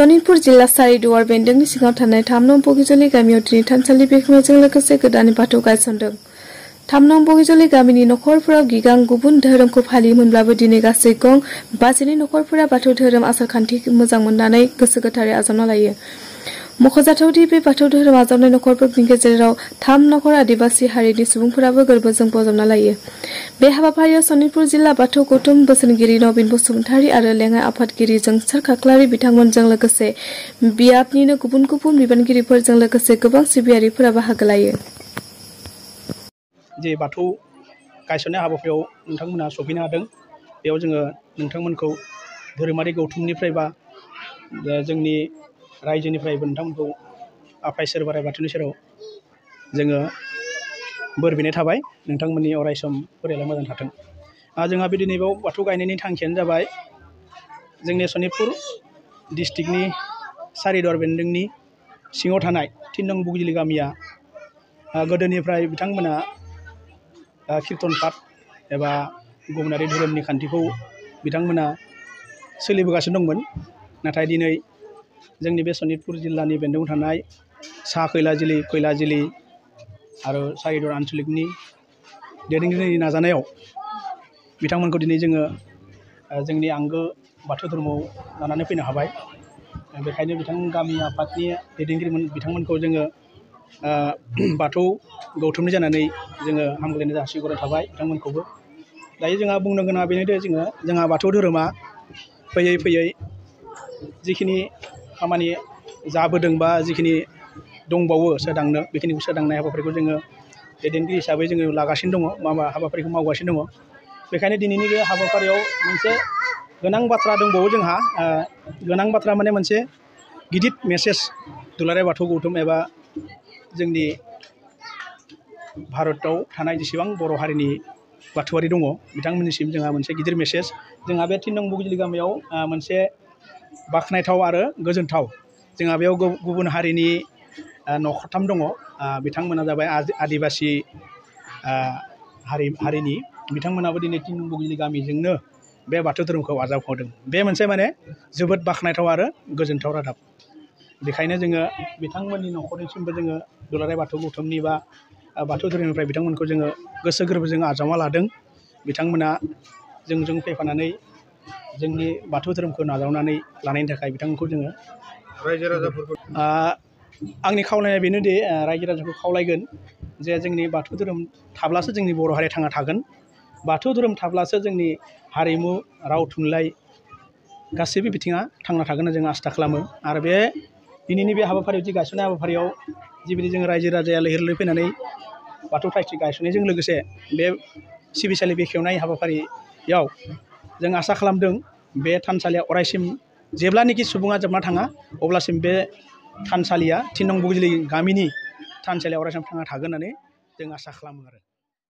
सनितपुर जिल्ला सारिदुवार बेन्दोंनि सिङाव थानाय 3 नं बगिजलि गामियाव दिनै थानसालि बेखेवनायजों लोगोसे गोदानै बाथौ गायसनदों। 3 नं बगिजलि गामिनि नखरफोराव गिगां गुबुन धोरोमखौ फालियोमोनब्लाबो दिनै गासै गं 50नि नखरफोरा बाथौ धोरोम आसारखान्थि मोजां मोननानै गोसो गोथारै आजावना लायो। मख'जाथावदि बे बाथौ धोरोम आजावनाय नखरफोरनि गेजेराव 3 नखर आदिबासि हारिनि सुबुंफोराबो गोरबोजों बजबना लायो। बे हाबाफारियाव सनितपुर जिल्ला बाथौ गौथुम बोसोनगिरि नबिन बसुमतारी आरो लेङाइ आफादगिरि जोंसार खाख्लारि बिथांमोनजों लोगोसे बियाबनिनो गुबुन गुबुन बिबानगिरिफोरजों लोगोसे गोबां सिबियारिफोरा बाहागो लायो। जे बाथौ गायसननाय हाबाफारियाव नोंथांमोना सफैनो हादों। बेयाव जोङो नोंथांमोनखौ धोरोमारि गौथुमनिफ्राय बा जोंनि रायजोनिफ्रायबो नोंथांमोनखौ आफा इसोर बोराइ बाथौनि सेराव जोङो बोर बिनाय थाबाय। नोंथांमोननि अरायसम फरियाला मोजां थाथों। जोंहा बे दिनै बेयाव बाथौ गायनायनि थांखियानो जाबाय जोंनि सनितपुर डिस्ट्रिक्टनि सारिदुवार बेन्दोंनि सिङाव थानाय 3 नं बगिजलि गामिया गोदोनिफ्राय बिथांमोना कीर्तन पाठ एबा गुबुनारि धोरोमनि खान्थिखौ बिथांमोना सोलिबोगासिनो दंमोन। नाथाय दिनै जोंनि बे सनितपुर जिल्लानि बेन्दोंआव थानाय सा खैलाजिलि आरो सारिदुवार आन्चलिकनि दैदेनगिरिनि नाजानायाव बिथांमोनखौ दिनै जोङो जोंनि आंगो बाथौ धोरोमाव लानानै फैनो हाबाय। बेखायनो बिथां गामि आफादनि दैदेनगिरिमोन बिथांमोनखौ जोङो बाथौ गौथुमनि जानानै जोङो हामग्लायनाय जासिहरनाय थाबाय बिथांमोनखौबो। दायो जोंहा बुंनो गोनाङा बेनोदि जोंहा बाथौ धोरोमा फैयै फैयै जिखिनि खामानि जाबोदों बा जिखिनि दंबावो सोदांनो बेखिनिखौ सोदांनाय हाबाफारिखौ जोङो दैदेनगिरि हिसाबै जोङो लागासिनो दङ, हाबाफारिखौ मावगासिनो दङ। बेखायनो दिनैनि बे हाबाफारियाव मोनसे गोनां बाथ्रा दंबावो जोंहा। गोनां बाथ्रा माने मोनसे गिदिर मेसेज दुलाराय बाथौ गौथुम एबा जोंनि भारताव थानाय जेसेबां बर' हारिनि बाथौआरि दङ बिथांमोननिसिम जोंहा मोनसे गिदिर मेसेज। जोंहा बे 3 नं बगिजलि गामियाव मोनसे बाख्नायथाव आरो गोजोनथाव जोंहा बेयाव गुबुन हारिनि नखरथाम दङ। बिथांमोना जाबाय आदिबासि हारिनि। बिथांमोनाबो दिनै 3 नं बगिजलि गामिजोंनो बे बाथौ धोरोमखौ आजावखांदों। बे मोनसे माने जोबोद बाख्नायथाव आरो गोजोनथाव रादाब। बेखायनो जोङो बिथांमोननि नखरनिसिमबो जोङो दुलाराय बाथौ गौथुमनि बा बाथौ धोरोमनिफ्राय बिथांमोनखौ जोङो गोसो गोरबोजों आजावना लादों। बिथांमोना जोंजों फैफानानै जोंनि बाथौ धोरोमखौ नाजावनानै लानायनि थाखाय बिथांमोनखौ जोङो रायजो राजाफोरखौ आंनि खावलायनाया बेनोदि रायजो राजाखौ खावलायगोन जे जोंनि बाथौ धोरोम थाब्लासो जोंनि बर' हारिया थांना थागोन। बाथौ धोरोम थाब्लासो जोंनि हारिमु राव थुनलाइ गासैबो बिथिङा थांना थागोन होनना जों आसा खालामो। आरो बे दिनैनि बे हाबाफारियाव जि गायसननाय हाबाफारियाव जिबायदि जों रायजो राजाया लैहोर लैहोर फैनानै बाथौ थाइखि गायसननायजों लोगोसे बे सिबिसालि बेखेवनाय हाबाफारियाव जों आसा खालामदों बे थानसालिया अरायसिम जेब्लानोखि सुबुङा जोबना थाङा अब्लासिम बे थानसालिया 3 नं बगिजलि गामिनि थानसालिया अरायसम थांना थागोन होननानै जों आसा खालामो आरो।